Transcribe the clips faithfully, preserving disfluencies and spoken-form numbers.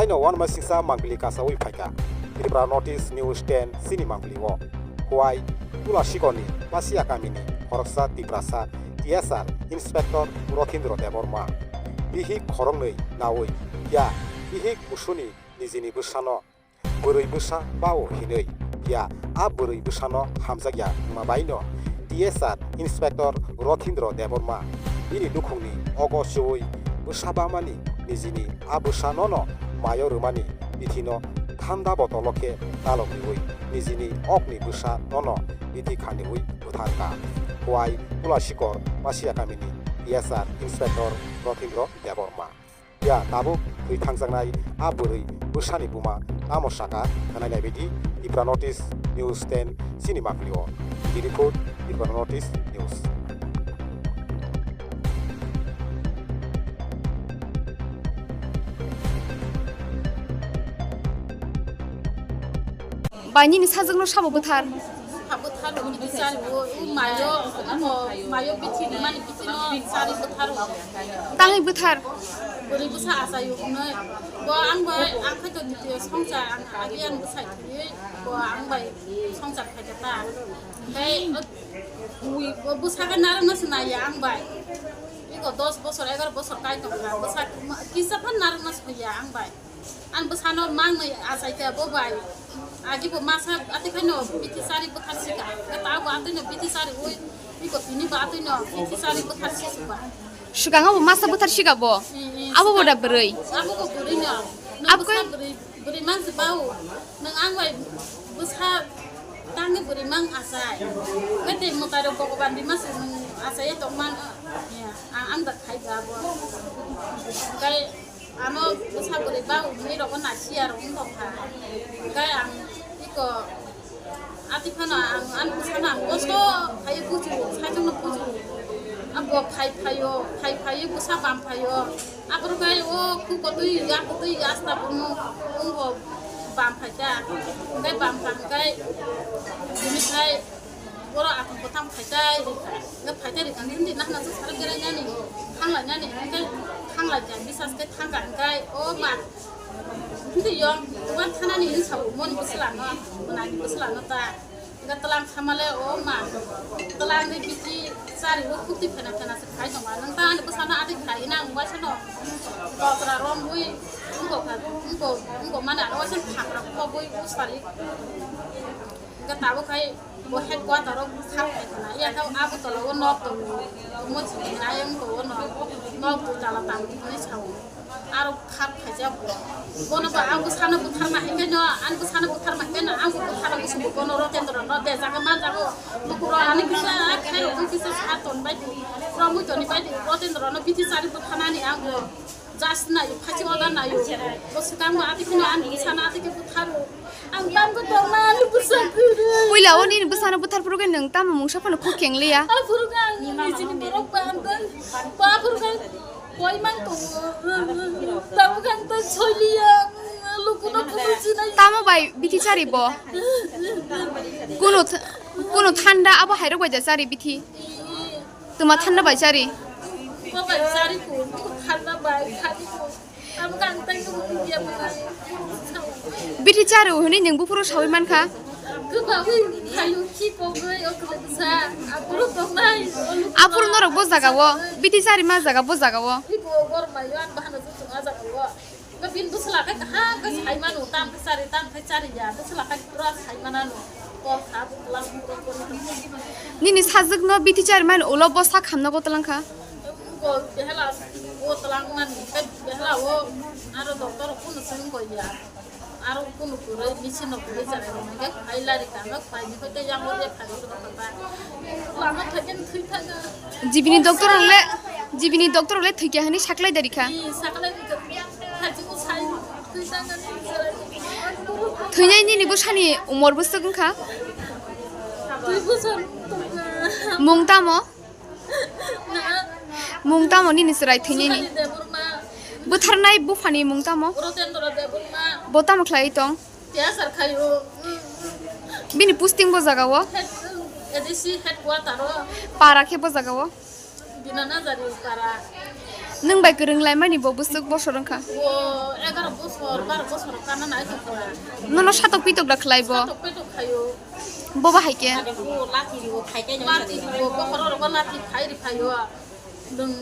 No one masingsa mangpili kasawi phaikha Tripura Notice News ten chini mangpili o. Huai Tulasikorni Pasia kamini khoroksa Tiprasa T S R Inspector Rothindro Debbarma. Bihik khoroknwi nawi ya bihik usuni nijini bwsano bwrwi bwsa bao hinwi ya a bwrwi bwsano hamjakya wngma baino T S R Inspector Rothindro Debbarma bini nukhungni ogo chwi bwsa bamani nijini a bwsanono mayo rwmani bithino thanda botolo khe talok riwi nijini okni bwsa nono bithi khandiwi bwtharkha. Huai Tulasikor Pasia kamini T S R Inspector Rothindro Debbarma. Ya tabuk thwi thangjaknai a bwrwi bwsani buma tamo saka khwnai naibaidi Tipra Notice News ten chini mangpili o. Bini report Tipra Notice News. Bai nini sajwkno sabo bwthar. Sabo bwthar rok ni bwsari o, o mayo, ano mayo bithi ni mani bithi no sari bwthar rok. Tangwi bwthar. Bwrwi bwsa achai o hwnwi. Bo ang bai, ang khaito ditiyo songchar, ang agi ang bwsai thwiwi, bo ang bai songchar khaikha ta. Tei o bui, bo bwsa khe narwkna se naiya ang bai. Iko dos bosor, egar bosor kai tongkha, bwsa kisa phan narwkna se hoiya ang bai. Ang bwsano mangnwi achaikha bo bai. Agi bo masa atwi khaino bithi sari bwthar sika. Khe ta bo atwino bithi sari ui, iko tini bo atwino bithi sari bwthar sisuba. Swkango bo masa bwthar sika bo. Mm, mm, abo bo da bwrwi. Abo bo bwrwino. Nwng abo bwsa khe bwrwi, bwrwi mansi bao. Nwng ang bai bwsa tangwi bwrwi mang achai. Khe tei mwtai rok Bhogoban bima se nwng achai tongman. Ya, ang, ang da khai ba bo. Kai Ano bwsa bwrwi ba hwnwi rokbo nasiya rok wng tongkha. Hwnkhe ang iko atwi phano ang ani bwsano ang kosto phaiwi bujiwo, saichungno bujiwo. Abo phai phaio, phai phaiwi bwsa bam phaio. Aphuru khe o khu kotwi, ya kotwi, ya asta bono wngbo bam phaikha. Hwnkhe bam kha hwnkhe bini khai Borok athang kwthang phaitai rikha. Hwnkhe phaitai rikha hwnkhe hindi nahna se sari berai nani, thanglai nani, hwnkhe thanglai kha, bisas khe thangkha, hwnkhe o ma, hindi yong, tuban thanani hinwi sao, moni bwsla no, mwnani bwsla no ta. Hwnkhe twlang khamale o ma, twlang ni bithi chari o khukti phena phena se khai tongma. Nwng ta ani bwsano adi khai nang, waisa no kotra romwi, wngkok kha, wngkok, wngkok mani ano waisa thapra khobwi usali. Hwnkhe tabuk khai Bo headquarter o khap khai khna, ya khe abo tola o nok tongo, omo chini ayang tongo nok, nok dui tala tang hinwi sao. Aro khap khaijak bo. Bono bo ang bwsano butharma hai khe no, ang bwsano butharma hai khe no, ang bo butharma bwswk bono Rotendra no de jaga ma jaga o. Lukurok ani kisa khairok kisa sa ton bai di, romwi toni bai di, Rotendra no bithi chari bwthanani ang bo. Just nayo, phachi order nayo. Bo swkang bo ati kheno ani bwsano ati khe butharu. Ang tambo tongma ani bwsa kwrwi. Puila o nini bwsano buthar phuru khe nwng tamo mungsa phano khuk keng liya. Aphuru khe ang nijini borok ba ang tang. Ba aphuru khe koi mang tongo. Tamo khe ang tang soiliya. Lukuno buji sinai. Tamo bai bithi chari bo. Kuno th-, kuno thanda abo hairok bai da chari bithi. Tuma thanda bai chari. Bo bai chari ko, thanda bai chari ko. Abo kang tai ko ya bo. Bithi chari hwnwi nwng buphuru sawi mankha. Kwbawi thayo khi ko goi o kwsa. Aphuru tongnai. Aphuru norok bo jaga o. Bithi chari ma jaga bo jaga o. Iko gor mai yo an bahana su sunga jaga o. Bini bwsla khe kaham khe sai mano, tam khe chari, tam khe chari ya, bwsla khe pura sai manano. Kor kha, bwkla bwkla kor kha. Nini sajwkno bithi chari mani ulo bo sak hamna bo twlang kha. Bo behela o twlang mani, tei behela o aro doctor kunu swng bo ya. Aro kunu kwrwi, machine no kwrwi chari rok hwnkhe phai lari kha, phai ni hwnkhe yang o de phai rok kha. Lama thai khe thwi thangkha. Jibini doctor le, jibini doctor le thwikya hwnwi saklai dari kha. Ih, saklai ni kha, khaji ko sai, thwi tang ani. Thwinai nini bwsani umor bwswk wngkha? Twi bwswk tongkha. Mung tamo? Na. Mung tamo nini chwrai thwinai ni? Suhani Debbarma. Bwtharnai buphani mung tamo? Rotendra Debbarma. Bo tamo khlai tong? Tiyasar khaio. Bini posting bo jaga o? Head, A D C headquarter o. Para khe bo jaga o? Binanajari para. Nwng bai kwrwng laimani bo bwswk bosor wngkha. Bo egaro bosor, baro bosor kana nai tongkha. Nono satok pitok da khlai bo. Satok pitok khayo. Bo bahai khe. Bo lati riwo khai khe. Lati riwo, bokhoro rogo lati khai ri phayo. Nwng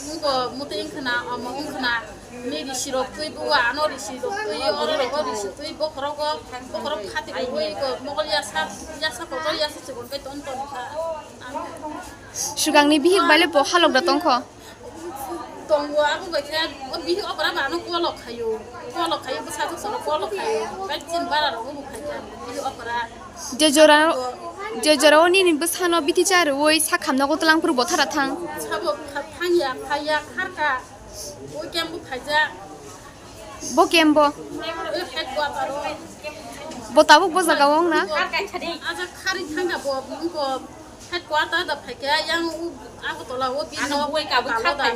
mugo muti wngkhna, omo wngkhna. Ni risi rok twi buwa, ano risi rok twi, oro rogo risi twi, bokhorogo, bokhorok khati rwi go, mogol yasa, yasa kotor yasa chikon kai ton ton kha. Swkangni bihik bai le bo halok da tongkho. Tongo, abo bai khe, o bihik okra ba ano kolok khayo. Kolok khayo, bwsa jwk sano kolok khayo. Bai chin bara rogo bo khai kha, bihik okra. Je jora, je jora o nini bwsano bithi cha rwui sak hamna go twlang phuru bo thara thang. Sabo kha-, thangya, phaiya, kharka. O kembo phaijak. Bo kembo. O headquarter o. Bo tabuk bo jaga o wng na? Aja khari thangya bo, bo headquarter da phaikya, yang u Agartala o bini nok kabwi kalo da.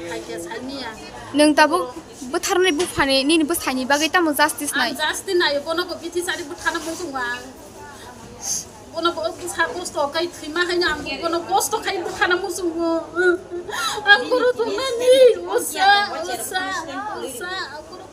Phaikya saimanya. Nwng tabuk bwtharnai buphani nini bwsaini bagwi tamo justice nai? Ang justice naio, bono bo bithi chari bwtharna muchungo ang. Bono bo bwsa kosto khai thwima haino ang bono kosto khai bwthana muchungo. Ang borok tongnani usa, usa, usa, ang borok